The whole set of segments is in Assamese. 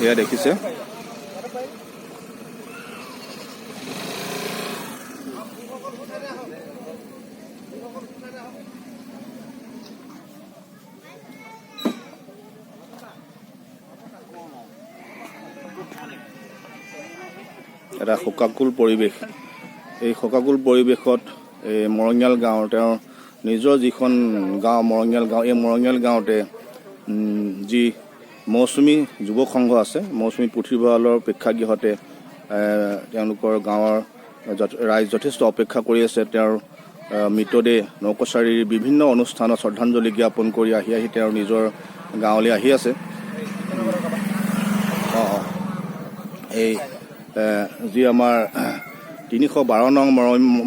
এয়া দেখিছে। এটা শোকাকুল পৰিৱেশ। এই শোকাকুল পৰিৱেশত এই মৰঙীয়াল গাঁৱৰ, তেওঁৰ নিজৰ যিখন গাঁও মৰঙীয়াল গাঁও, এই মৰঙীয়াল গাঁৱতে যি মৌচুমী যুৱক সংঘ আছে, মৌচুমী পুথিভঁৰালৰ প্ৰেক্ষাগৃহতে তেওঁলোকৰ গাঁৱৰ ৰাইজ যথেষ্ট অপেক্ষা কৰি আছে। তেওঁৰ মৃতদেহ নকছাৰীৰ বিভিন্ন অনুষ্ঠানত শ্ৰদ্ধাঞ্জলি জ্ঞাপন কৰি আহি আহি তেওঁৰ নিজৰ গাঁৱলৈ আহি আছে। অঁ, এই যি আমাৰ 312 নং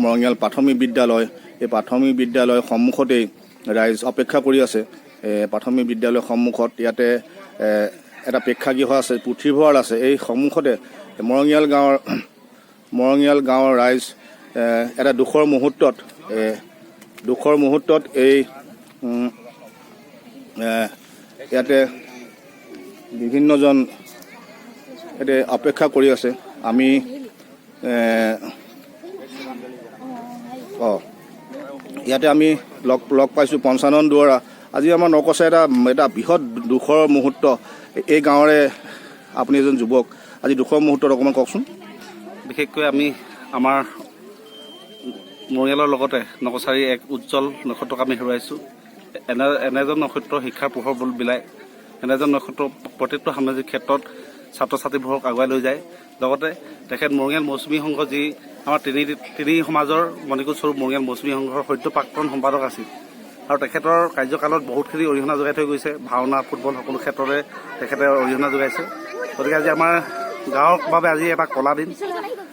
মৰঙীয়াল প্ৰাথমিক বিদ্যালয়, এই প্ৰাথমিক বিদ্যালয়ৰ সন্মুখতেই ৰাইজ অপেক্ষা কৰি আছে। প্ৰাথমিক বিদ্যালয়ৰ সন্মুখত ইয়াতে এটা প্ৰেক্ষাগৃহ আছে, পুথিভঁৰাল আছে। এই সন্মুখতে মৰঙীয়াল গাঁৱৰ ৰাইজ এটা দুখৰ মুহূৰ্তত এই ইয়াতে বিভিন্নজন ইয়াতে অপেক্ষা কৰি আছে। আমি ইয়াতে আমি লগ লগ পাইছোঁ পঞ্চানন দুৱৰা। আজি আমাৰ নকছা এটা এটা বৃহৎ দুখৰ মুহূৰ্ত। এই গাঁৱৰে আপুনি এজন যুৱক, আজি দুখৰ মুহূৰ্তত অকণমান কওকচোন। বিশেষকৈ আমি আমাৰ মৰিয়ালৰ লগতে নকছাৰীৰ এক উজ্জ্বল নক্ষত্ৰক আমি হেৰুৱাইছোঁ। এনে এজন নক্ষত্ৰ শিক্ষাৰ পোহৰ বিলায়, এনে এজন নক্ষত্ৰ প্ৰত্যেকটো সামাজিক ক্ষেত্ৰত ছাত্ৰ ছাত্ৰীবোৰক আগুৱাই লৈ যায়। লগতে তেখেত মৰিয়াল মৌচুমী সংঘ, যি আমাৰ তিনি তিনি সমাজৰ মণিকূট স্বৰূপ মৰিয়াল মৌচুমী সংঘৰ সদ্য প্ৰাক্তন সম্পাদক আছিল আৰু তেখেতৰ কাৰ্যকালত বহুতখিনি অৰিহণা যোগাই থৈ গৈছে। ভাওনা, ফুটবল সকলো ক্ষেত্ৰতে তেখেতে অৰিহণা যোগাইছে। গতিকে আজি আমাৰ গাঁৱৰ বাবে আজি এটা কলা দিন,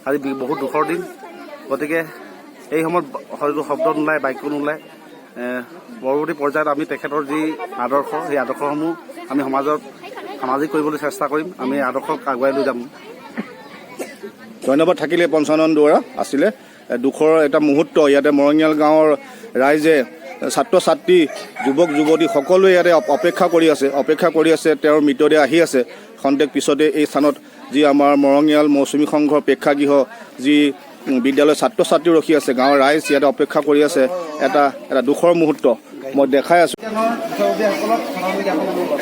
আজি বহুত দুখৰ দিন। গতিকে এই সময়ত হয়তো শব্দ নোলায়, বাক্য নোলায়। পৰৱৰ্তী পৰ্যায়ত আমি তেখেতৰ যি আদৰ্শ, সেই আদৰ্শসমূহ আমি সমাজত সামাজিক কৰিবলৈ চেষ্টা কৰিম। আমি আদৰ্শক আগুৱাই লৈ যাম। ধন্যবাদ থাকিলে পঞ্চানন দুৱৰা। আছিলে দুখৰ এটা মুহূৰ্ত। ইয়াতে মৰঙীয়াল গাঁৱৰ ৰাইজে, ছাত্ৰ ছাত্ৰী, যুৱক যুৱতী সকলোৱে ইয়াতে অপেক্ষা কৰি আছে, অপেক্ষা কৰি আছে। তেওঁৰ মৃতদেহ আহি আছে খন্তেক পিছতে। এই স্থানত যি আমাৰ মৰঙীয়াল মৌচুমী সংঘৰ প্ৰেক্ষাগৃহ, যি বিদ্যালয়ৰ ছাত্ৰ ছাত্ৰী ৰখি আছে, গাঁৱৰ ৰাইজ ইয়াতে অপেক্ষা কৰি আছে। এটা এটা দুখৰ মুহূৰ্ত মই দেখাই আছোঁ। বিষয়ববীয়াসকলক শ্ৰদ্ধাঞ্জলি জ্ঞাপন কৰিব।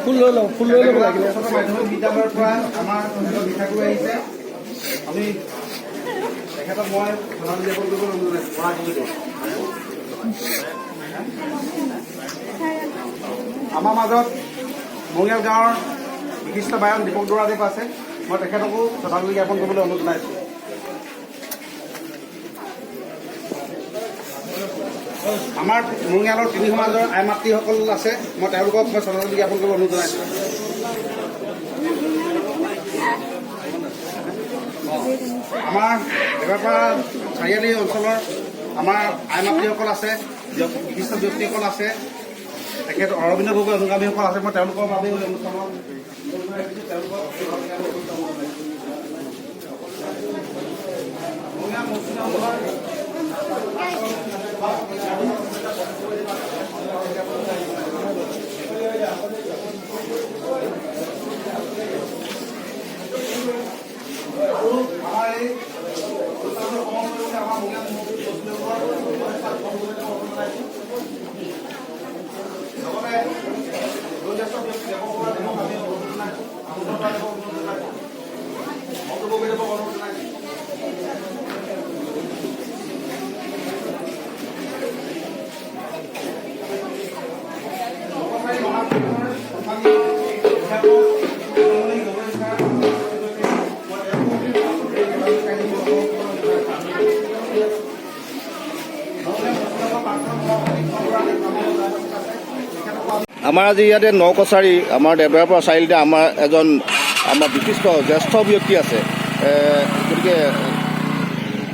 ফুল লৈ লওক, ফুল লৈ ল'ব লাগিলে। উচ্চতৰ মাধ্যমিক বিদ্যালয়ৰ পৰা আমাৰ এজন শিক্ষাগুৰু আহিছে। আমি তেখেতক মই শ্ৰদ্ধাঞ্জলি জ্ঞাপন কৰিব অনুৰোধ জনাইছোঁ। পঢ়া গগৈদেৱ। আমাৰ মাজত মৰিয়াল গাঁৱৰ বিশিষ্ট বায়ন দীপক দুৱৰাদেৱ আছে। মই তেখেতকো শ্ৰদ্ধাঞ্জলি জ্ঞাপন কৰিবলৈ অনুৰোধ জনাইছোঁ। আমাৰ মৰিয়ালৰ তিনি সমাজৰ আই মাতৃসকল আছে। মই তেওঁলোকক শ্ৰদ্ধাঞ্জলি জ্ঞাপন কৰিবলৈ অনুৰোধ জনাইছোঁ। আমাৰ দেৱাৰপাৰা চাৰিআলি অঞ্চলৰ আমাৰ আই মাতৃসকল আছে, বিশিষ্ট ব্যক্তিসকল আছে, তেখেত অৰবিন্দ গগৈ অনুগামীসকল আছে। মই তেওঁলোকৰ বাবেও এই অনুষ্ঠানত তেওঁলোকক আৰু আমাৰ এই অনুষ্ঠানটো সমাপ্ত কৰিবলৈ আমাৰ মৰিয়াল জনাইছোঁ। লগতে বয়োজ্যেষ্ঠ ব্যক্তি দেৱ বৰুৱা দেৱক আমি অনুৰোধ জনাইছোঁ, আমোদৰ দেৱক অনুৰোধ জনাইছোঁ, মন্টু গগৈ দেৱক অনুৰোধ জনাইছোঁ। নকছাৰী মহাবিদ্যালয়ৰ সন্মানীয় অধ্যাপক চন্দ্ৰমণি গগৈ ছাৰ, মই তেওঁলোকক এই কাহিনী প্ৰাক্তন সভাপতি বৰুৱাদেৱ আমাৰ উপস্থিত আছে। তেখেতকো আমি আমাৰ আজি ইয়াতে ন কছাৰী, আমাৰ দেৱদাৰপাৰা চাৰিআলিতে আমাৰ এজন আমাৰ বিশিষ্ট জ্যেষ্ঠ ব্যক্তি আছে। গতিকে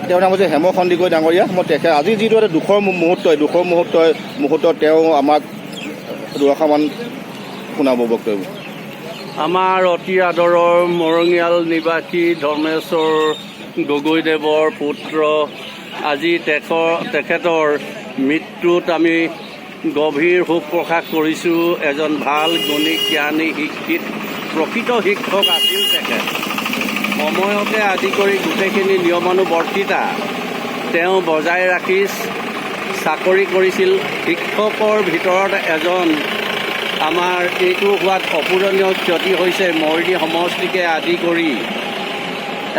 তেওঁৰ নাম হৈছে হেম সন্দিকৈ ডাঙৰীয়া। মই তেখেত আজি যিটো এটা দুখৰ মুহূৰ্ত, এই দুখৰ মুহূৰ্তত তেওঁ আমাক দুআষাৰমান শুনাব বক্তব্য। আমাৰ অতি আদৰৰ মৰঙীয়াল নিবাসী ধৰ্মেশ্বৰ গগৈদেৱৰ পুত্ৰ। আজি তেখেতৰ মৃত্যুত আমি গভীৰ শোক প্ৰকাশ কৰিছোঁ। এজন ভাল গুণী, জ্ঞানী, শিক্ষিত, প্ৰকৃত শিক্ষক আছিল তেখেত। সময়তে আদি কৰি গোটেইখিনি নিয়মানুবৰ্তিতা তেওঁ বজাই ৰাখি চাকৰি কৰিছিল। শিক্ষকৰ ভিতৰত এজন আমাৰ এইটো হোৱাত অপূৰণীয় ক্ষতি হৈছে। মৰিয়নি সমষ্টিকে আদি কৰি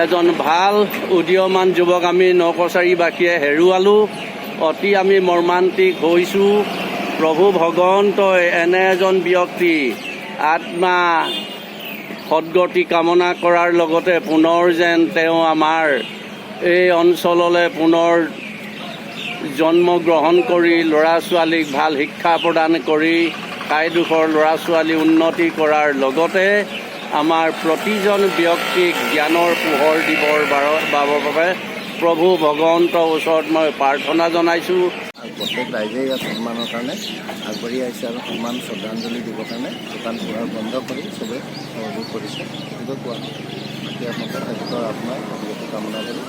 এজন ভাল উদীয়মান যুৱক আমি নকছাৰীবাসীয়ে হেৰুৱালোঁ। অতি আমি মৰ্মান্তিক হৈছোঁ। প্ৰভু ভগৱন্তই এনে এজন ব্যক্তি আত্মা সদ্গতি কামনা কৰাৰ লগতে পুনৰ যেন তেওঁ আমাৰ এই অঞ্চললৈ পুনৰ জন্ম গ্ৰহণ কৰি ল'ৰা ছোৱালীক ভাল শিক্ষা প্ৰদান কৰি ঠাইডোখৰ ল'ৰা ছোৱালী উন্নতি কৰাৰ লগতে আমাৰ প্ৰতিজন ব্যক্তিক জ্ঞানৰ পোহৰ দিবৰ বাবে প্ৰভু ভগৱন্তৰ ওচৰত মই প্ৰাৰ্থনা জনাইছোঁ। আৰু প্ৰত্যেক ৰাইজে ইয়াত সন্মানৰ কাৰণে আগবাঢ়ি আহিছে আৰু সন্মান, শ্ৰদ্ধাঞ্জলি দিবৰ কাৰণে দোকান পোহাৰ বন্ধ কৰি চবেই সহযোগ কৰিছে। সেইটোকে কোৱা হয়। বাকী আপোনালোকে তেখেতৰ আত্মাৰ সদগতি কামনা কৰি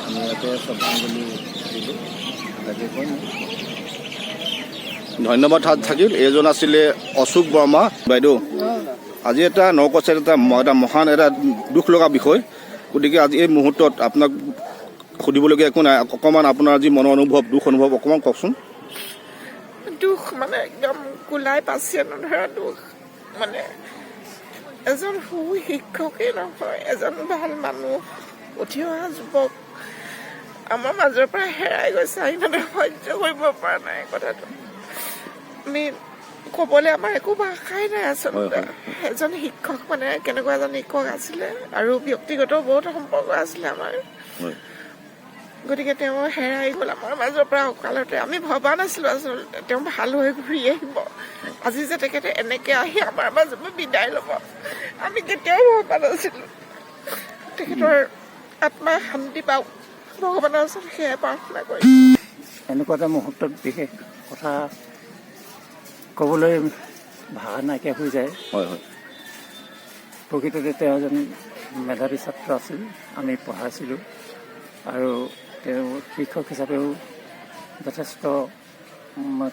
আমি ইয়াতে শ্ৰদ্ধাঞ্জলি দিলোঁ। তাকে কৈ মই ধন্যবাদ থাকিল। এইজন আছিলে অশোক বৰ্মা। বাইদেউ, আজি এটা নকছাৰীত এটা মহান, এটা দুখ লগা বিষয়। গতিকে আজি এই মুহূৰ্তত আপোনাক সুধিবলগীয়া একো নাই। অকণমান আপোনাৰ যি মনৰ অনুভৱ, দুখ অনুভৱ অকণমান কওকচোন। দুখ মানে একদম কুলাই পাচিয়ে নধৰা দুখ। মানে এজন সু শিক্ষকেই নহয়, এজন ভাল মানুহ, উঠি অহা যুৱক আমাৰ মাজৰ পৰা হেৰাই গৈছে। আমি মানে সহ্য কৰিব পৰা নাই কথাটো। আমি ক'বলৈ আমাৰ একো ভাষাই নাই আচলতে। এজন শিক্ষক মানে কেনেকুৱা এজন শিক্ষক আছিলে আৰু ব্যক্তিগত বহুত সম্পৰ্ক আছিলে আমাৰ। গতিকে তেওঁ হেৰাই গ'ল আমাৰ মাজৰ পৰা অকালতে। আমি ভবা নাছিলো আচলতে তেওঁ ভাল হৈ ঘূৰি আহিব। আজি যে তেখেতে এনেকে আহি আমাৰ মাজৰ পৰা বিদায় ল'ব, আমি কেতিয়াও ভবা নাছিলো। তেখেতৰ আত্মাই শান্তি পাওক, ভগৱানৰ ওচৰত সেয়াই প্ৰাৰ্থনা কৰিম। এনেকুৱা এটা মুহূৰ্তত বিশেষ কথা ক'বলৈ ভাষা নাইকিয়া হৈ যায়। হয় হয় প্ৰকৃততে তেওঁ এজন মেধাৱী ছাত্ৰ আছিল, আমি পঢ়াইছিলোঁ আৰু তেওঁ শিক্ষক হিচাপেও যথেষ্ট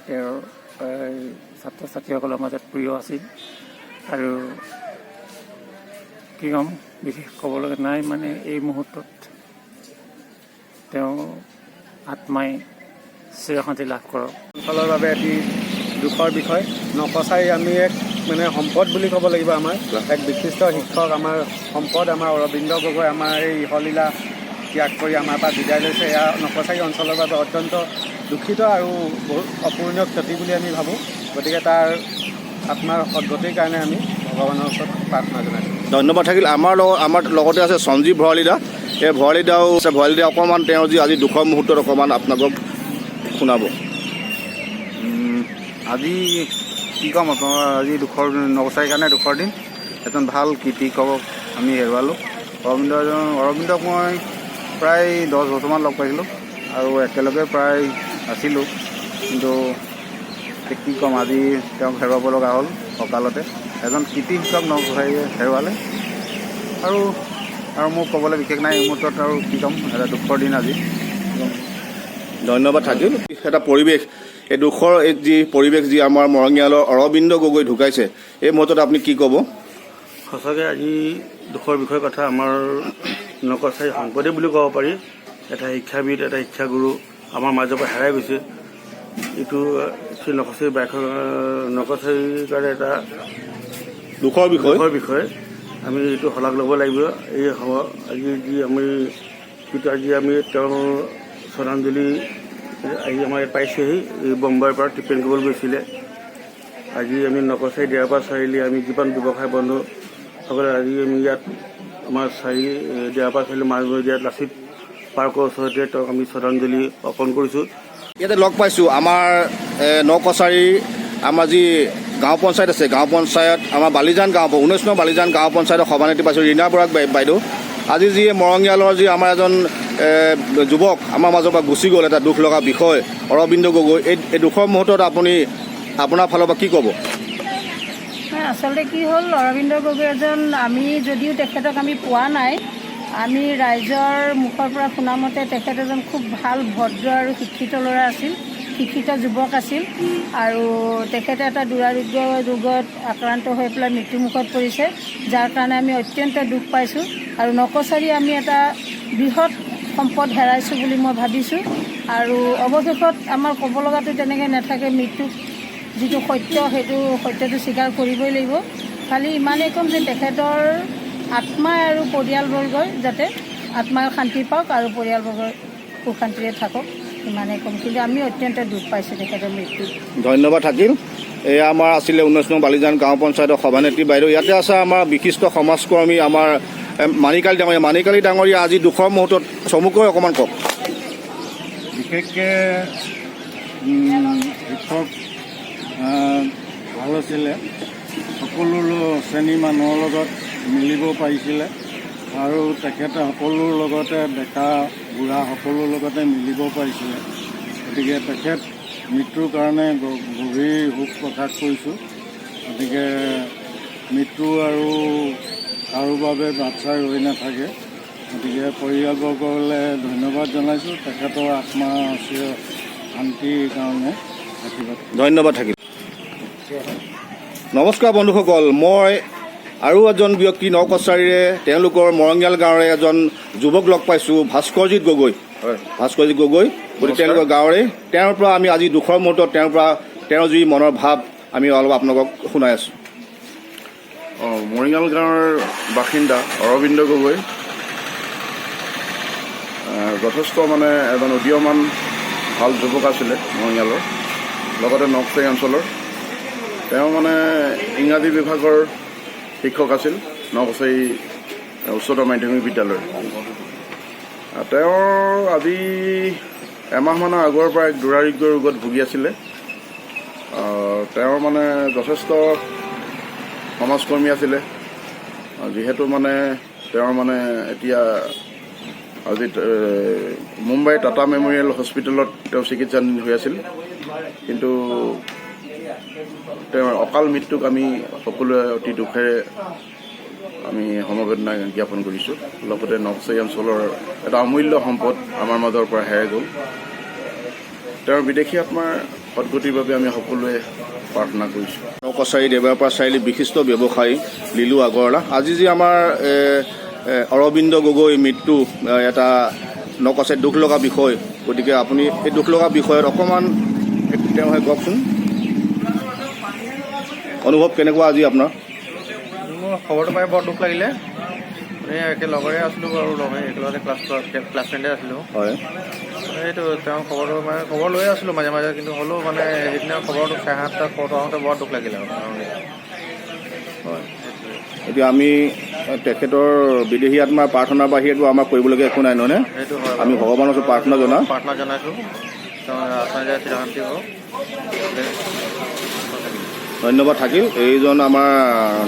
তেওঁৰ এই ছাত্ৰ ছাত্ৰীসকলৰ মাজত প্ৰিয় আছিল। আৰু কি ক'ম, বিশেষ ক'ব লগা নাই। মানে এই মুহূৰ্তত তেওঁ আত্মাই চিৰশান্তি লাভ কৰক। অঞ্চলৰ বাবে এটি দুখৰ বিষয়। নকছাৰী আমি এক মানে সম্পদ বুলি ক'ব লাগিব। আমাৰ এক বিশিষ্ট শিক্ষক, আমাৰ সম্পদ, আমাৰ অৰবিন্দ গগৈ আমাৰ এই ইহলীলা ত্যাগ কৰি আমাৰ পৰা বিদায় লৈছে। এয়া নকছাৰী অঞ্চলৰ বাবে অত্যন্ত দুখিত আৰু বহুত অপূৰণীয় ক্ষতি বুলি আমি ভাবোঁ। গতিকে তাৰ আত্মাৰ সদগতিৰ কাৰণে আমি ভগৱানৰ ওচৰত প্ৰাৰ্থনা জনাইছোঁ। ধন্যবাদ থাকিল। আমাৰ লগতে আছে সঞ্জীৱ ভৰালীদা। এই ভৰালীদাও আছে। ভৰালীদা, অকণমান তেওঁৰ যি আজি দুখৰ মুহূৰ্তত অকণমান আপোনালোকক শুনাব। আজি কি ক'ম আপোনাৰ, আজি দুখৰ, নকছাৰীৰ কাৰণে দুখৰ দিন। এজন ভাল কৃতি শিক্ষকক আমি হেৰুৱালোঁ। অৰবিন্দক মই প্ৰায় 10 বছৰমান লগ পাইছিলোঁ আৰু একেলগে প্ৰায় আছিলোঁ। কিন্তু এতিয়া কি ক'ম, আজি তেওঁক হেৰুৱাব লগা হ'ল অকালতে। এজন কৃতি শিক্ষক নকছাৰীয়ে হেৰুৱালে। আৰু আৰু মোৰ ক'বলৈ বিশেষ নাই এই মুহূৰ্তত। আৰু কি ক'ম, এটা দুখৰ দিন আজি। ধন্যবাদ থাকিল। এটা পৰিৱেশ, এই দুখৰ এই যি পৰিৱেশ, যি আমাৰ মৰঙীয়ালৰ অৰবিন্দ গগৈ ঢুকাইছে, এই মুহূৰ্তত আপুনি কি ক'ব? সঁচাকৈ আজি দুখৰ বিষয় কথা। আমাৰ নকছাৰী সম্পদে বুলি ক'ব পাৰি, এটা শিক্ষাবিদ, এটা শিক্ষাগুৰু আমাৰ মাজৰ পৰা হেৰাই গৈছে। এইটো শ্ৰী নকছাৰী বাইশ নকছাৰীৰ কাৰণে এটা দুখৰ বিষয়। দুখৰ বিষয়। আমি এইটো শলাগ ল'ব লাগিব। এই আজি যি আমি যিটো আজি আমি তেওঁৰ শ্ৰদ্ধাঞ্জলি আহি আমাৰ ইয়াত পাইছেহি। এই বম্বাইৰ পৰা ট্ৰিটমেণ্ট কৰিবলৈ গৈছিলে। আজি আমি নকছাৰী দেৱাপাৰ চাৰিআলি আমি যিমান ব্যৱসায় বন্ধুসকলে আজি আমি ইয়াত আমাৰ দেৱাপাৰ চাৰিআলি মাজমজিয়াত লাচিত পাৰ্কৰ ওচৰতে তেওঁক আমি শ্ৰদ্ধাঞ্জলি অৰ্পণ কৰিছোঁ। ইয়াতে লগ পাইছোঁ আমাৰ নকছাৰী আমাৰ যি গাঁও পঞ্চায়ত আছে, গাঁও পঞ্চায়ত আমাৰ বালিজান গাঁও, 19 নং বালিজান গাঁও পঞ্চায়তৰ সভানেত্ৰী পাইছোঁ ৰীণা বৰাক বাইদেউ। আজি যি মৰঙীয়ালৰ যি আমাৰ এজন যুৱক আমাৰ মাজৰ পৰা গুচি গ'ল, এটা দুখ লগা বিষয়, অৰবিন্দ গগৈ, এই দুখৰ মুহূৰ্তত আপুনি আপোনাৰ ফালৰ পৰা কি ক'ব? নাই, আচলতে কি হ'ল, অৰবিন্দ গগৈ এজন আমি যদিও তেখেতক আমি পোৱা নাই, আমি ৰাইজৰ মুখৰ পৰা শুনামতে তেখেত এজন খুব ভাল, ভদ্ৰ আৰু শিক্ষিত ল'ৰা আছিল, শিক্ষিত যুৱক আছিল আৰু তেখেতে এটা দুৰাৰোগ্য ৰোগত আক্ৰান্ত হৈ পেলাই মৃত্যুমুখত পৰিছে, যাৰ কাৰণে আমি অত্যন্ত দুখ পাইছোঁ আৰু নকছাৰী আমি এটা বৃহৎ সম্পদ হেৰাইছোঁ বুলি মই ভাবিছোঁ। আৰু অৱশেষত আমাৰ ক'ব লগাটো তেনেকৈ নাথাকে। মৃত্যুক যিটো সত্য, সেইটো সত্যটো স্বীকাৰ কৰিবই লাগিব। খালি ইমানেই ক'ম যে তেখেতৰ আত্মাই আৰু পৰিয়ালবৰ্গই যাতে আত্মাই শান্তি পাওক আৰু পৰিয়ালবৰ্গই সুখ শান্তিৰে থাকক, ইমানেই ক'ম। কিন্তু আমি অত্যন্ত দুখ পাইছোঁ তেখেতৰ মৃত্যুত। ধন্যবাদ থাকিল। এয়া আমাৰ আছিলে 19 নং বালিজান গাঁও পঞ্চায়তৰ সভানেত্ৰী বাইদেউ। ইয়াতে আছে আমাৰ বিশিষ্ট সমাজকৰ্মী আমাৰ মাণিকালী ডাঙৰীয়া। মাণিকালী ডাঙৰীয়া, আজি দুখৰ মুহূৰ্তত চমুকৈ অকণমান কওক। বিশেষকৈ শিক্ষক ভাল আছিলে, সকলো শ্ৰেণীৰ মানুহৰ লগত মিলিব পাৰিছিলে আৰু তেখেতে সকলোৰ লগতে, ডেকা বুঢ়া সকলোৰ লগতে মিলিব পাৰিছিলে। গতিকে তেখেত মৃত্যুৰ কাৰণে গভীৰ শোক প্ৰকাশ কৰিছোঁ। গতিকে মৃত্যু আৰু কাৰো বাবে বাট চাই ৰৈ নাথাকে। গতিকে পৰিয়ালবৰ্গলৈ ধন্যবাদ জনাইছোঁ। তেখেতৰ আত্মা চিৰ শান্তিৰ কাৰণে আশীৰ্বাদ। ধন্যবাদ থাকিল। নমস্কাৰ বন্ধুসকল, মই আৰু এজন ব্যক্তি নকছাৰীৰে, তেওঁলোকৰ মৰঙীয়াল গাঁৱৰে এজন যুৱক লগ পাইছোঁ, ভাস্কৰজিৎ গগৈ। ভাস্কৰজিৎ গগৈ, গতিকে তেওঁলোকৰ গাঁৱৰে। তেওঁৰ পৰা আমি আজি দুখৰ মুহূৰ্তত তেওঁৰ পৰা তেওঁৰ যি মনৰ ভাৱ আমি অলপ আপোনালোকক শুনাই আছোঁ। অঁ, মৰিঙাল গাঁৱৰ বাসিন্দা অৰবিন্দ গগৈ যথেষ্ট মানে এজন উদীয়মান ভাল যুৱক আছিলে মৰিঙালৰ, লগতে নকচাৰী অঞ্চলৰ। তেওঁ মানে ইংৰাজী বিভাগৰ শিক্ষক আছিল নকচাৰী উচ্চতৰ মাধ্যমিক বিদ্যালয়ৰ। তেওঁৰ আজি এমাহমানৰ আগৰ পৰা এক দুৰাৰোগ্য ৰোগত ভুগি আছিলে। তেওঁৰ মানে যথেষ্ট সমাজকৰ্মী আছিলে, যিহেতু মানে তেওঁৰ মানে এতিয়া আজি মুম্বাইৰ টাটা মেমৰিয়েল হস্পিটেলত তেওঁ চিকিৎসাধীন হৈ আছিল। কিন্তু তেওঁৰ অকাল মৃত্যুক আমি সকলোৱে অতি দুখেৰে আমি সমবেদনা জ্ঞাপন কৰিছোঁ। লগতে নকচাৰী অঞ্চলৰ এটা অমূল্য সম্পদ আমাৰ মাজৰ পৰা হেৰাই গ'ল। তেওঁৰ বিদেহী আত্মাৰ সদগতিৰ বাবে আমি সকলোৱে প্ৰাৰ্থনা কৰিছোঁ। কছাৰী দেৱাৰপাৰা চাৰিআলি বিশিষ্ট ব্যৱসায়ী লিলু আগৰৱালা। আজি যি আমাৰ অৰবিন্দ গগৈ মৃত্যু এটা নকছাৰী দুখ লগা বিষয়, গতিকে আপুনি এই দুখ লগা বিষয়ত অকণমান তেওঁ হৈ কওকচোন, অনুভৱ কেনেকুৱা আজি আপোনাৰ? মোৰ খবৰটো পাই বৰ দুখ লাগিলে। এই একে লগৰে আছিলোঁ বাৰু, লগে একেলগতে ক্লাছ ক্লাছমেটে আছিলোঁ। সেইটো তেওঁৰ খবৰটো মানে খবৰ লৈয়ে আছিলোঁ মাজে মাজে, কিন্তু হ'লেও মানে সেইদিনা খবৰটো 7:30টা খবৰটো আহোঁতে বৰ দুখ লাগিলে আৰু। হয়, এতিয়া আমি তেখেতৰ বিদেহী আত্মাৰ প্ৰাৰ্থনাৰ বাহিৰেতো আমাৰ কৰিবলগীয়া একো নাই, নহয়নে? সেইটো হয়। আমি ভগৱানৰ ওচৰত প্ৰাৰ্থনা জনাওঁ। প্ৰাৰ্থনা জনাইছোঁ, তেওঁৰ আত্মা যায় চিৰশান্তি হওক। ধন্যবাদ থাকিল। এইজন আমাৰ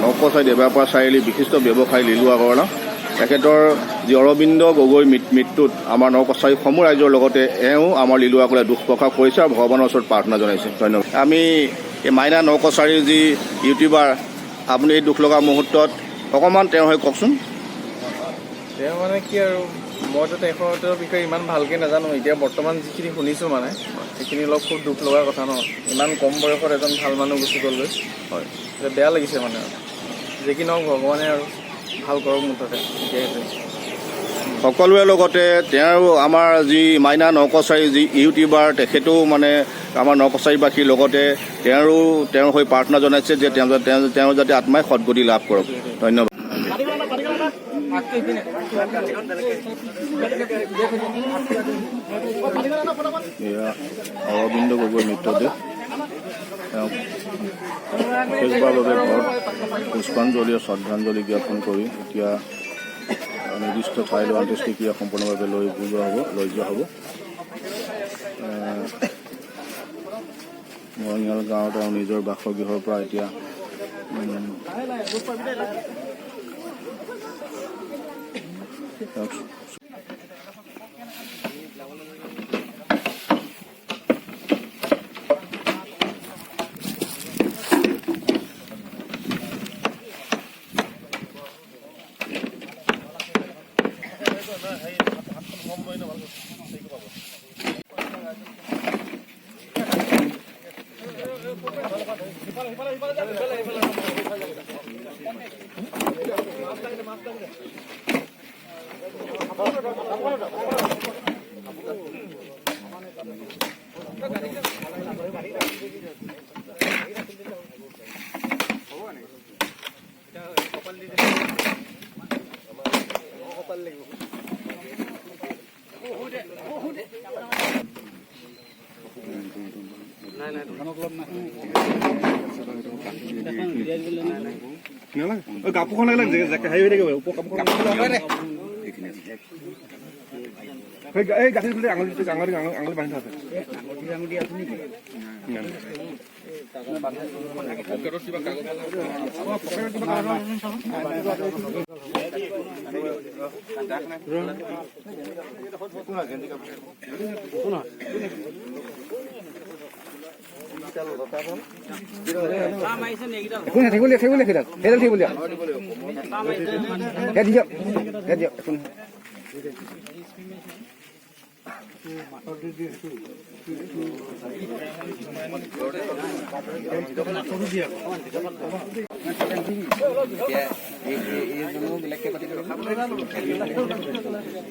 নকছাৰী দেৱাৰপাৰা চাৰিআলি বিশিষ্ট ব্যৱসায়ী লিলু আগৰৱালা। তেখেতৰ যি অৰবিন্দ গগৈ মৃত্যুত আমাৰ নকছাৰী সমূহ ৰাইজৰ লগতে এওঁ আমাৰ লিলু আগৰৱালাই দুখ প্ৰকাশ কৰিছে আৰু ভগৱানৰ ওচৰত প্ৰাৰ্থনা জনাইছে। ধন্যবাদ। আমি এই মাইনা নকছাৰীৰ যি ইউটিউবাৰ, আপুনি এই দুখ লগা মুহূৰ্তত অকণমান তেওঁ হৈ কওকচোন। তেওঁ মানে কি আৰু, মইতো তেখেতৰ বিষয়ে ইমান ভালকৈ নাজানো। এতিয়া বৰ্তমান যিখিনি শুনিছোঁ মানে সেইখিনি অলপ খুব দুখ লগা কথা ন, ইমান কম বয়সত এজন ভাল মানুহ গুচি গ'লগৈ। এতিয়া বেয়া লাগিছে মানে আৰু। যি কি নহওক, ভগৱানে আৰু ভাল কৰক মুঠতে, এতিয়া সেইটোৱে। সকলোৰে লগতে তেওঁ আমাৰ যি মাইনা নকছাৰী যি ইউটিউবাৰ, তেখেতেও মানে আমাৰ নকছাৰীবাসীৰ লগতে তেওঁৰো তেওঁৰ হৈ প্ৰাৰ্থনা জনাইছে যে তেওঁ যাতে আত্মাই সদগতি লাভ কৰক। ধন্যবাদ। এয়া অৰবিন্দ গগৈৰ মৃতদেহ। তেওঁক শেষবাৰৰ বাবে ঘৰত পুষ্পাঞ্জলি আৰু শ্ৰদ্ধাঞ্জলি জ্ঞাপন কৰি এতিয়া নিৰ্দিষ্ট ঠাইলৈ অন্ত্যেষ্টিক্ৰিয়া সম্পূৰ্ণভাৱে লৈ যোৱা হ'ব। মৰঙীয়াল গাঁৱত তেওঁ নিজৰ বাসগৃহৰ পৰা এতিয়া তেওঁক কাপোৰখন লাগিলে হেৰি হৈ থাকিব, ওপৰ কাপোৰখন। এই গাঁঠি আঙুলি আঙুলি আঙুলি বান্ধি থোৱা আছে।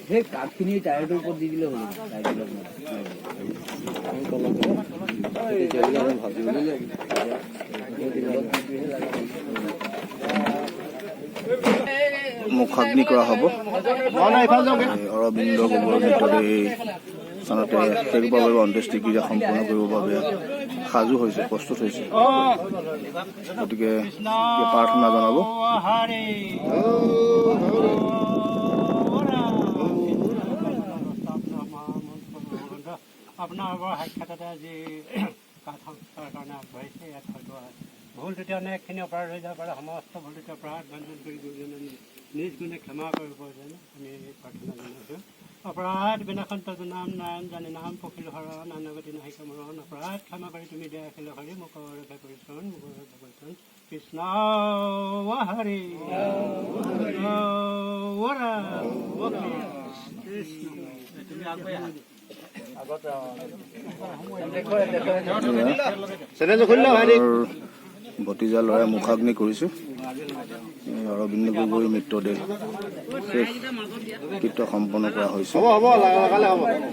সেই কাঠখিনি টায়াৰটোৰ ওপৰত দি দিলে হ'ল। মুখাগ্নি কৰা হ'ব। অৰবিন্দ গগৈৰ মৃতদেহ এই স্থানতে শেষবাৰৰ বাবে অন্ত্যেষ্টিক্ৰিয়া সম্পূৰ্ণ কৰিবৰ বাবে সাজু হৈছে, প্ৰস্তুত হৈছে। গতিকে প্ৰাৰ্থনা জনাব। আপোনাৰ সাক্ষাৎতে আজি কাঠ সংস্কাৰৰ কাৰণে আগবাঢ়িছে। ইয়াত হয়তো ভুল ত্ৰুটি অনেকখিনি অপৰাধ হৈ যাব পাৰে। সমস্ত ভুল ত্ৰুটি অপৰাধ ভঞ্জন কৰি গুৰুজনে নিজ গুণে ক্ষমা কৰিব যেন আমি প্ৰাৰ্থনা জনাইছোঁ। অপৰাধ বিনাশন্ত নাম নাৰায়ণ জানি নাম পখিল হৰণ আনগতি নাহিক মৰণ। অপৰাধ ক্ষমা কৰি তুমি দয়া শিল হৰি মোক ৰক্ষা কৰিছন, মোক ৰক্ষা কৰিছন। কৃষ্ণ হৰি কৃষ্ণ। তুমি আগবাঢ়ি আহা। ভতিজা ল'ৰাই মুখাগ্নি কৰিছে। অৰবিন্দ গগৈৰ মৃতদেহ শেষ কৃত্য সম্পন্ন কৰা হৈছে।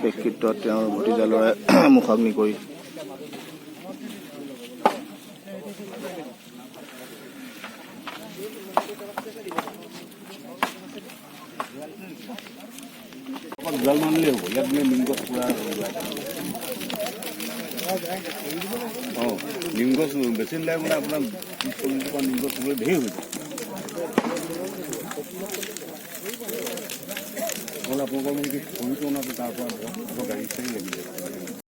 শেষ কৃত্যত তেওঁৰ ভতিজা ল'ৰাই মুখাগ্নি কৰি জল মানিলে হ'ব। ইয়াত মানে নিম গছ পুৰা, অঁ, নিম গছ বেছি নিলে মানে আপোনাৰ 30-40 জোপা নিম গছ ৰুলে ধেৰ হৈ যায়। নহ'লে আপোনালোকৰ মানে কি খৰিটো অনাটো তাৰ পৰা গাড়ী চাড়ী লাগি যায়।